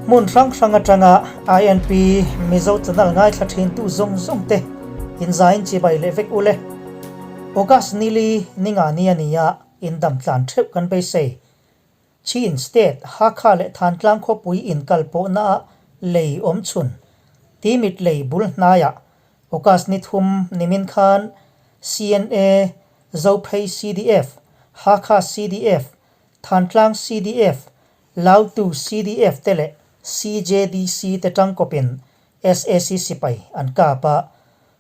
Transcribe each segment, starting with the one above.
Hmun hrang hrang atanga INP Mizo channel ngaithla thintu zawng zawng te inzain chibai leh vek ule. August nili ninga ni a ni a, indam tlan theuh kan beisei. Chin State, Hakha leh Thantlang khawpui inkal pawhnaah lei awm chhun, Timit lei bul hnaiah August ni thum nimin khan CNA, Zophei CDF, Hakha CDF, Thantlang CDF, Lautu CDF te leh CJDC te tangkawpin sac sipai an kap a,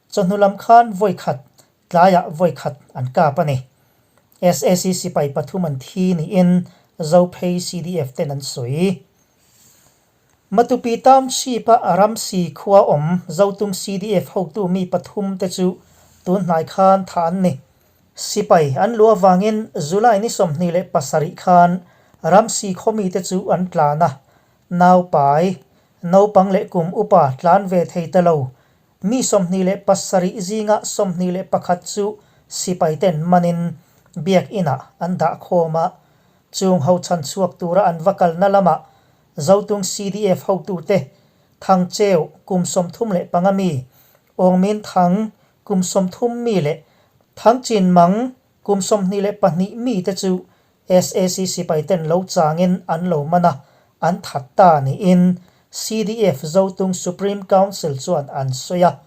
chawhnu lam khan vawi khat Tlaiah vawi khat an kap a ni. Sac sipai pathum an thi niin Zophei CDF ten an sawi. Matupi Township-a Ramsi khua awm Zotung CDF hotu mi pathum te chu tun hnai khan thah an ni. Sipai an luh avangin July ni 27 khan Ramsi khaw mite chu an tlan a, naupai, naupang leh kum upa tlan ve thei ta lo Mi 27 zinga 21 chu sipaiten manin Biakinah an dah khawm a, chung ho chhan chhuak tura an va kalna lamah Zotung CDF hotute Thangcheu kum 35 mi, Awngmin Thang kum 30 mi leh Thangchinmang kum 22 mite chu Sac sipaiten lo changin an lo man a, an that ta niin CDF Zotung Supreme Council chuan an sawi a.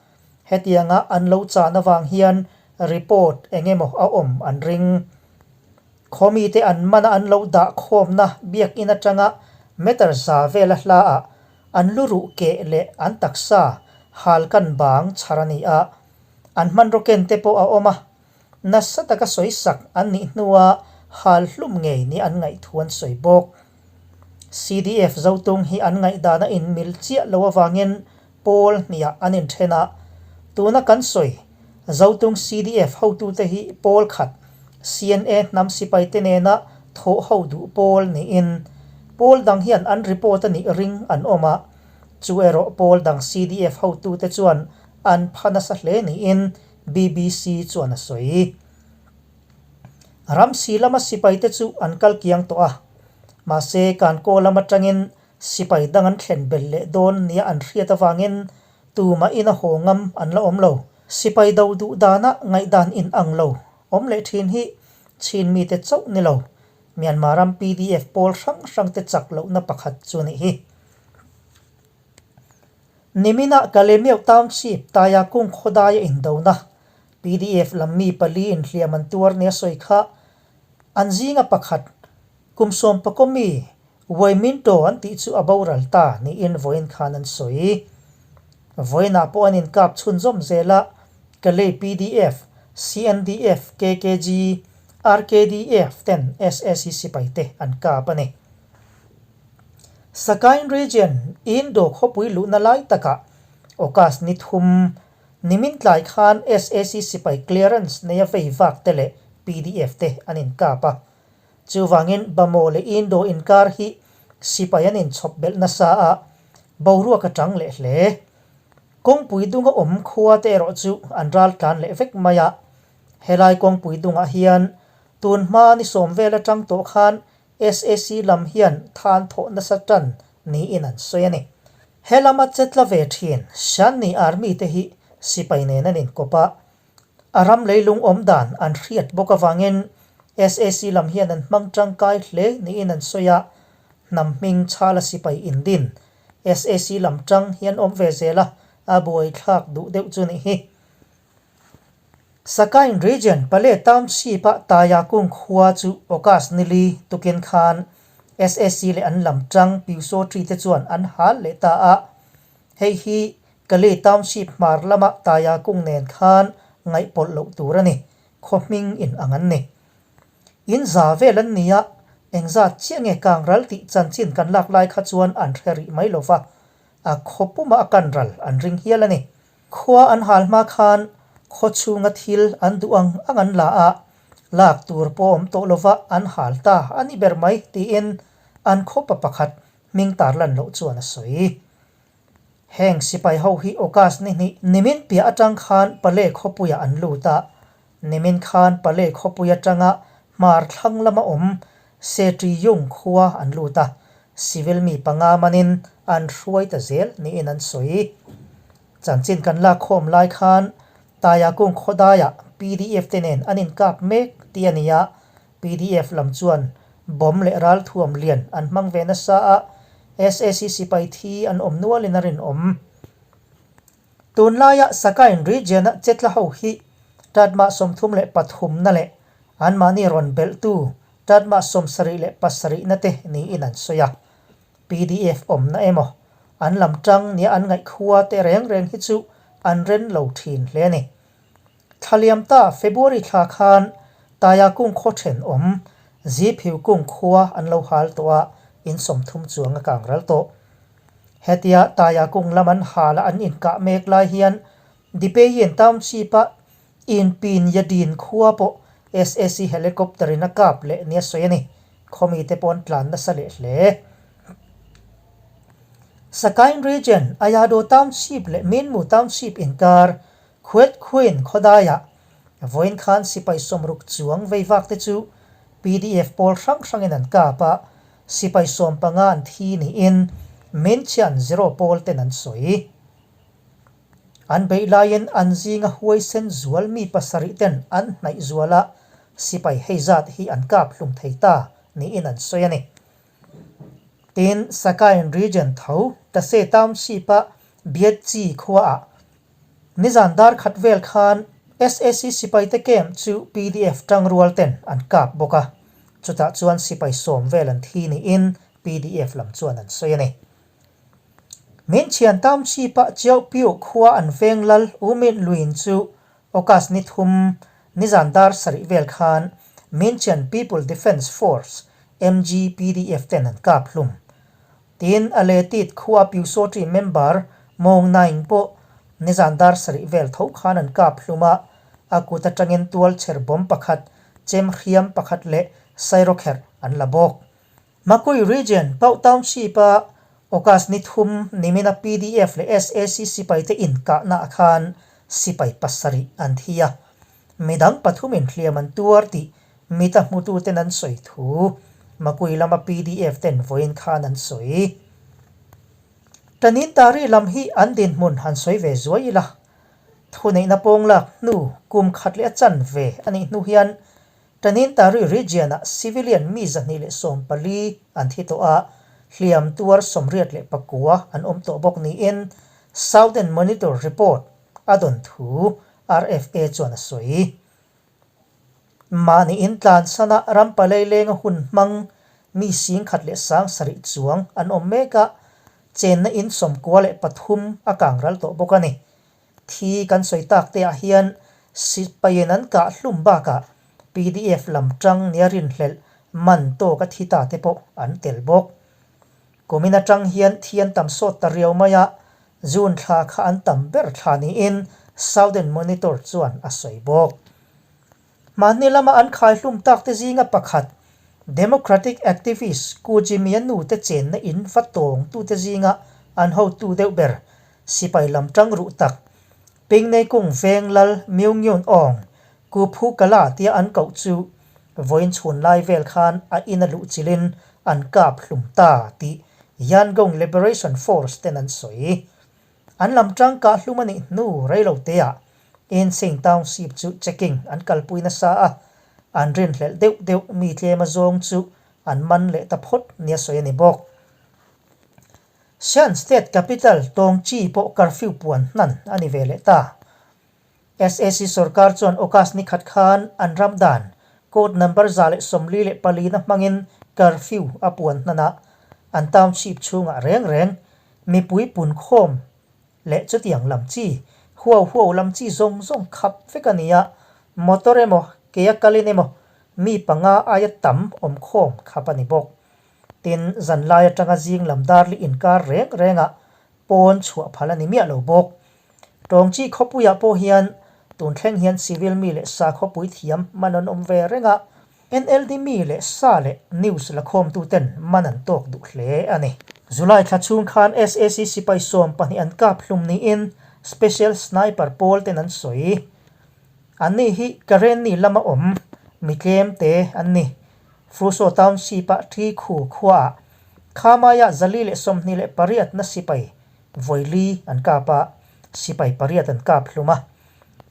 Hetianga an lo chan avang hian report eng emaw a awm an ring. Khawmite an mana an lo dah khawmna biakinn atanga meter za vela hlaah an lu ruh keh leh an taksa hal kan bang chhar a ni a, an hmanraw ken te pawh a awm a. Nasa taka sawi sak an nih hnua hal hlum ngei ni an ngaihthu an sawi bawk. CDF Zotung hi an ngaihdana inmil chiah lo avangin pawl hniah an inthen a, tuna kan sawi Zotung CDF hotute hi pawl khat CNA hnam sipaite nena thawh ho duh pawl niin pawl dang hian an report a nih ring an awm a, chu erawh pawl dang CDF hotute chuan an pha nasa hle niin BBC chuan a sawi. Ramsi lama sipaite chu an kal kiang tawh a, mahse Kankaw lam atangin sipai dang an thlen belh leh dawn nia an hriat avangin tumah ina haw ngam an la awm lo. Sipai do duh dana ngaihdan in ang lo awm leh thin hi Chin mite chauh ni lo, Myanmar ram PDF pawl hrang hrangte chak lohna pakhat chu a nih hi. Niminah Kalemyo Township Taya kung khawdaia indona PDF lam mi pali inhliam an tuar nia sawi kha an zinga pakhat kum sawmpakaw mi Waiminto an tih chu a boral ta niin vawiin khan an sawi. Vawiinah pawh an inkap chhunzawm zel a, Kalay PDF, CNDF, KKG, RKDF ten sac sipaite an kap a ni. Sakain Region, Indo khawpui luhna lai takah August ni thum nimin tlai khan sac sipai clearance neia vei vak te leh PDF te an inkap a. Chuvangin Bamaw leh Indo inkar hi sipai an inchhawp belh nasa a, boruak a tang leh hle. Kawngpui dunga awm khua te erawh chu an ral tlan leh vek mai a. Helai kawngpui dungah hian tun hma ni sawm vel atang tawh khan Sac lam hian than thawh nasa tan niin an sawi a ni. He lama che tla ve thin Shanni Army te hi sipai nen an inkawp a, a ram leilung awm dan an hriat bawk avangin sac lam hian an hmang tangkai hle niin an sawi a, hnam hming chhala sipai indin sac lam tang hi an awm ve zel a, a buaithlak duh deuh chu nih hi. Sakain Region Pale Township-a Taya kung khua chu August nili tukin khan sac leh an lam tang Pyusawṭi te chuan an hal leh ta a. Hei hi Kale Township hmar lama Taya kung nen khan ngaihpawlh loh tur a ni, khaw hming in ang an ni. In za vel an ni a, engzat chiah nge kang ral tih chanchin kan lak lai kha chuan an hre rih mai lova, a khaw puma a kan ral an ring hial a ni. Khua an hal hma khan khaw chhunga thil an duh ang ang an la a, lak tur pawh awm tawh lova an hal ta a ni ber mai tiin an khawpa pakhat hming tarlan loh chuan a sawi. Heng sipai ho hi August ni hnih nimin piah atang khan Pale khawpuiah an lut a, nimin khan Pale khawpui atanga hmar thlang lama awm Seṭi Yung khua an lut a. Civil mi panga manin an hruai ta zel niin an sawi. Chanchin kan lakkhawm lai khan Taia kung khawdaiah pdf te nen an inkap mek tih a ni a, pdf lam chuan bomb leh ralthuam lian an hmang ve nasa a, sac sipai thi an awm nualin a rinawm. Tunlaia Sakain region-a chetla ho hi Tatmah 33 na leh anmahni rawn belhtu Tatmah 77 na te niin an sawi a. Pdf awmna emaw, an lam tang nia an ngaihkhua te reng reng hi chu an ren lo thin hle a ni. Thla liam ta February thla khan Taia kung khaw thenawm Ziphiu kung khua an lo hal tawh a, in 30 chuang a kang ral tawh. Hetia Taia kung lam an hal a an inkah mek lai hian Dipeyin Township-a Inpin Yadin khua pawh sac helicopter in a kap leh nia sawi a ni. Khawmite pawh an tlan nasa leh hle. Sakain Region, Ayado Township leh Minmu Township inkar Khuet Khuin khawdaiah vawiin khan sipai 60 chuang veivak te chu pdf pawl hrang hrangin an kap a, sipai 15 an thi niin Minchian Zero pawl ten an sawi. An beih laiin an zinga huaisen zual mi pasarih ten an hnaih zual a, sipai hei zat hi an kap hlum thei ta niin an sawi a ni. Tin, Sakain Region tho Tase Township-a Bietchi khuaah nizan dar khat vel khan sac sipaite camp chu pdf tangrual ten an kap bawk a, chutah chuan sipai 10 vel an thi niin pdf lam chuan an sawi a ni. Min thian Township-a Chiauhpiu khua an veng lal U Min Luin chu August ni thum nizan dar sarih vel khan Minchian People Defence Force, MGPDF, ten an kap hlum. Tin, a Letit khua Pyusawṭi member Mawng Naing pawh nizan dar sarih vel tho khan an kap hlum a, a kut atangin tualchher bomb pakhat, chem hriam pakhat leh sairawkherh an la bawk. Makui Region, Pauh Township-a August ni thum nimina pdf leh sac sipaite inkahnaah khan sipai pasarih an thi a, midang pathumin hliam an tuar tih mita hmututen an sawi thu Makui lama pdf ten vawiin khan an sawi. Tanin Tari lam hi an dinhmun han sawi ve zuai ila, thuneihna pawnglak hnu kum khat leh a chanve a nih hnu hian Tanintari region-ah civilian mi 214 an thi tawh a, hliam tuar 89 an awm tawh bawk niin Southern Monitor report a dawn thu RFA chuan a sawi. Mahni intlansana ram palei lenga hun hmang mi 17,000 chuang an awm mek a, chenna in 93 a kangral tawh bawk a ni. Thi kan sawi tak te ah hian sipaiin an kah hlum bakah pdf lam tang nia rinhlelh man tawk a thi ta te pawh an tel bawk. Kumin atang hian thi an tam sawt ta riau mai a, June thla kha an tam ber thla niin Southern Monitor chuan a sawi bawk. Mahni lama an khaihlum tak te zinga pakhat Democratic activist Ku Jimmy-a nu te chenna in va tawng tute zinga an hotu deuh ber sipai lam tang ruh tak Pingnei kung veng lal Myung Yun Aung Ku Phu Kala tia an koh chu vawiin chhun lai vel khan a in a luh chilhin an kap hlum ta tih Yangon Liberation Force ten an sawi. An lam tangkah hlum a nih hnu reilo teah Insein Township chu checking an kalpui nasa a, an rinhlelh deuh deuh mi tlem azawng chu an man leh ta phawt nia sawi a ni bawk. Shan State capital Tawngchi pawh curfew puan hnan a ni ve leh ta. Sac sorkar chuan August ni khat khan an ram dan code number 144 na hmangin curfew a puan hnan a, an township chhungah reng reng mipui punkhawm leh chutiang lam chi, huau huau lam chi zawng zawng khap vek a ni a, motor emaw ke a kalin emaw mi panga aia tam awmkhawm khap a ni bawk. Tin, zanlai atanga zing lam darli inkar reng rengah pawn chhuah phal a ni miah lo bawk. Tawngchi khawpuiah pawh hian tun thleng hian civil mi leh sa khawpui thiam man an awm ve reng a, NLD mi leh sa leh news lakhawmtuten man an tawk duh hle a ni. July thla chhung khan sac sipai 12 an kap hlum niin Special Sniper pawl ten an sawi. Anni hi Karenni lama awm mi tlem te an ni. Fruso Township-a Ṭhi Khu khuaah. Khamaia 428 na sipai vawi li an kap a, sipai pariat an kap hlum a.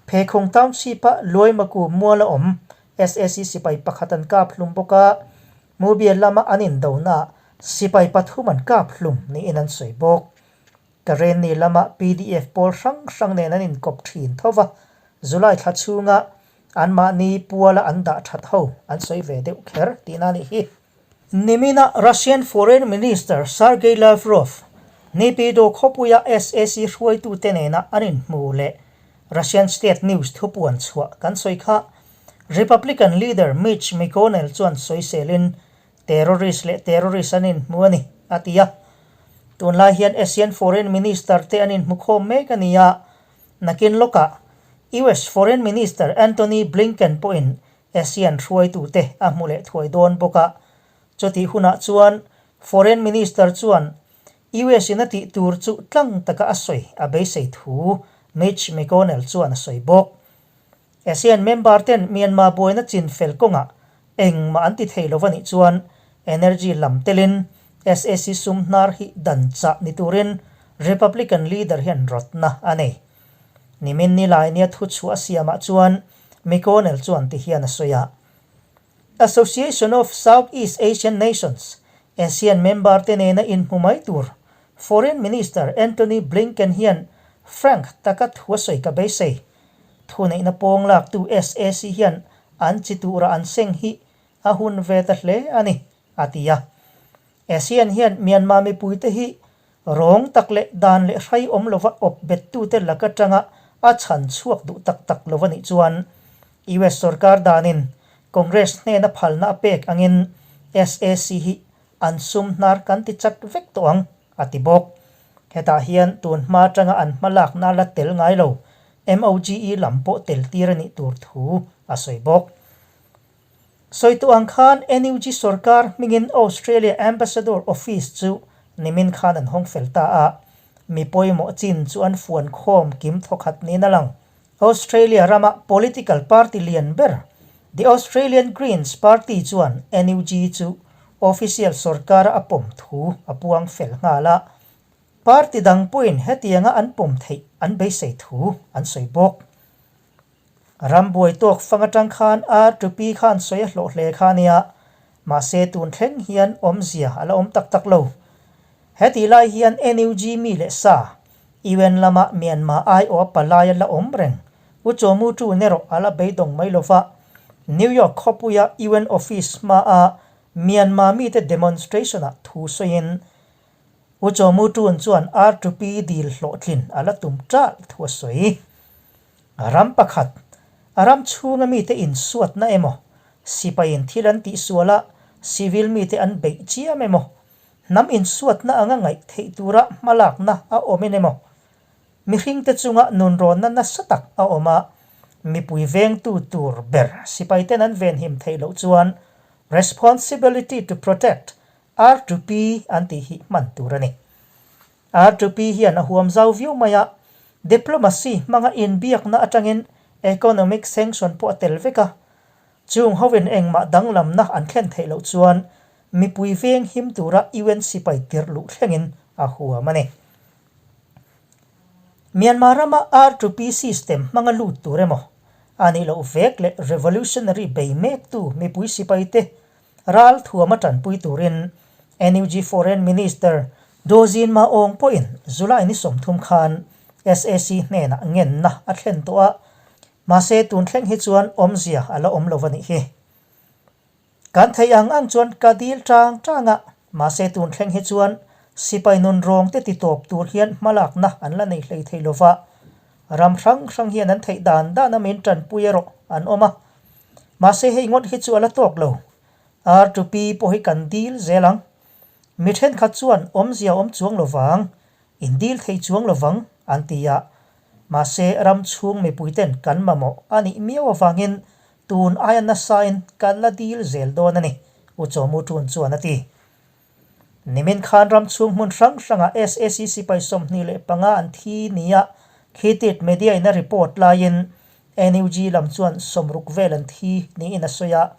Phekhung Township-a Luaimaku muala awm sac sipai pakhat an kap hlum bawk a, Mubian lama an indonaah sipai pathum an kap hlum niin an sawi bawk. Karenni lama pdf pawl hrang hrang nen an inkawp thin tho va, July thla chhunga anmahni puala an dah that ho an sawi ve deuh kher tihna a nih hi. Nimina Russian Foreign Minister Sergei Lavrov, Naypyidaw khawpuia sac hruaitute nena an inhmu leh Russian State News thupuan chhuah kan sawi kha Republican leader Mitch McConnell chuan sawiselin Terrorist leh terrorist an inhmu a ni, a ti a. Tunlai hian Asian Foreign Minister te an inhmu khawm mek a ni a, nakin lawkah US Foreign Minister Antony Blinken pawhin Asian hruaitute a hmu leh thuai dawn bawk a. Chutih hunah chuan Foreign Minister chuan US in a tih tur chu tlang taka a sawi a beisei thu Mitch McConnell chuan a sawi bawk. ASEAN member ten Myanmar buaina chin fel kawngah engmah an ti thei lo a nih chuan energy lam telin sac sum hnar hi dan chah ni turin Republican leader hian rawtna a nei. Nimin nilai nia thuchhuah a siamah chuan McConnell chuan ti hian a sawi a, Association of Southeast Asian Nations, ASEAN member te nena inhmu mai tur Foreign Minister Antony Blinken hian frank taka thu a sawi ka beisei. Thuneihna pawng laktu sac hian an chi tura an seng hi a hun ve ta hle a ni, a ti a. ASEAN hian Myanmar mipuite hi rawng tak leh dan leh hrai awm lova awp bettute lak atanga a chhan chhuak duh tak tak lo a nih chuan US sorkar danin Congress hnena phalna a pek angin sac hi an sum hnar kan ti chat vek tawh ang, a ti bawk. Hetah hian tun hma atanga an hmalakna la tel ngai lo MOGE lam pawh tel tir a nih tur thu a sawi bawk. Sawi tawh ang khan NUG sorkar hmingin Australia Ambassador Office chu nimin khan an hawng fel ta a, mi pawimawh chin chu an fuan khawm kim thawkhat niin a lang. Australia rama political party lian ber The Australian Greens Party chuan NUG chu official sorkara a pawm thu a puang fel nghal a, party dang pawhin hetianga an pawm theih an beisei thu an sawi bawk. Ram buai tawk fang atang khan ar tupi khan sawi a hlawh hle kha ania, mahse tun thleng hian awmzia a la awm tak tak lo. Hetih lai hian NUG mi leh sa, UN lama Myanmar aiawh a palai a la awm reng, U Chaw Mu Tun erawh a la beidawng mai lova, New York khawpuia UN office hmaa Myanmar mite demonstration-ah thu sawiin U Chaw Mu Tun chuan ar tupi dil hlawhtlin a la tum ṭalh thu a sawi. Ram pakhat, a ram chhunga mite insuatna emaw, sipaiin thil an tihsual a, civil mite an beih chiam emaw, hnam insuatna anga ngaih theih tura hmalakna a awmin emaw, mihringte chunga nunrawnna nasa tak a awm a, mipui vengtu tur ber sipaiten an venhim theih loh chuan Responsibility to Protect, R2P, an tih hi hman tur a ni. R2P hian a huam zau viau mai a, diplomacy hmanga inbiakna atangin economic sanction pawh a tel vek a. Chung hovin engmah danglamna an thlen theih loh chuan mipui veng him tura UN sipai tirh luh thlengin a huam a ni. Myanmar rama R2P system hmanga lut tur emaw a nih loh vek leh revolutionary bei mektu mipui sipaite Ral thuama tanpui turin NUG Foreign Minister Daw Zin Ma Aung pawhin July ni 30 khan sac hnenah ngenna a thlen tawh a, mahse tun thleng hi chuan awmzia a la awm lo a nih hi. Kan theih ang ang chuan ka dil tang tang a, mahse tun thleng hi chuan sipai nun rawng te ti tawp tur hian hmalakna an la nei hlei thei lova, ram hrang hrang hian an theih dan dan a min tanpui erawh an awm a. Mahse hei ngawt hi chu a la tawk lo. Ar tupi pawh hi kan dil zel ang. Mi thenkhat chuan awmzia awm chuang lo vang, in dil thei chuang lo vang an ti a. Mahse ram chhung mipuiten kan mamawh a nih miau avangin tun aia nasain kan la dil zel dawn a ni, U Chawmu Tun chuan a ti. Nimin khan ram chhung hmun hrang hrangah sac sipai 25 an thi nia Khitit media in a report laiin NUG lam chuan 60 vel an thi niin a sawi a,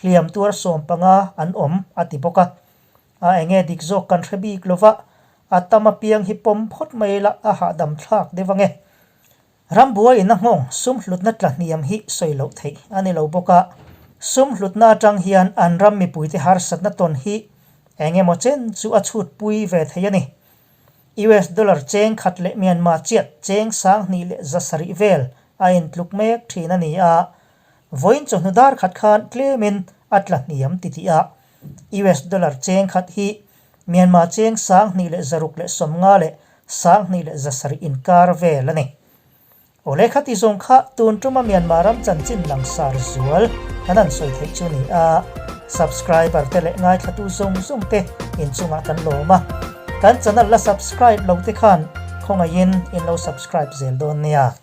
hliam tuar 15 an awm a ti bawk a. A enge dik zawk kan hre bik lova, a tam apiang hi pawm phawt mai ila a hahdam thlak deuh ange. Rambuai ina nghawng sum hlutna tla hniam hi sawi loh theih a ni lo bawk a, sum hlutna atang hian an ram mipuite harsatna tawn hi eng emaw chen chu a chhut pui ve thei a ni. US dollar cheng khat leh Myanmar chiat cheng 2000 700 vel a intluk mek thin a ni a, vawiin chawhnu dar khat khan tlemin a tla hniam ti tih a, US dollar cheng khat hi Myanmar cheng 2650 leh 2700 inkar vel a ni. Awle khati zawng kha tun tuma Myanmar ram chanchin langsar zual kan han sawi theih chu ni a, subscriber te leh ngaithlatu zawng zawng te inchungah kan lawm a, kan channel la subscribe lo te khan khawngaihin in lo subscribe zel dawn nia.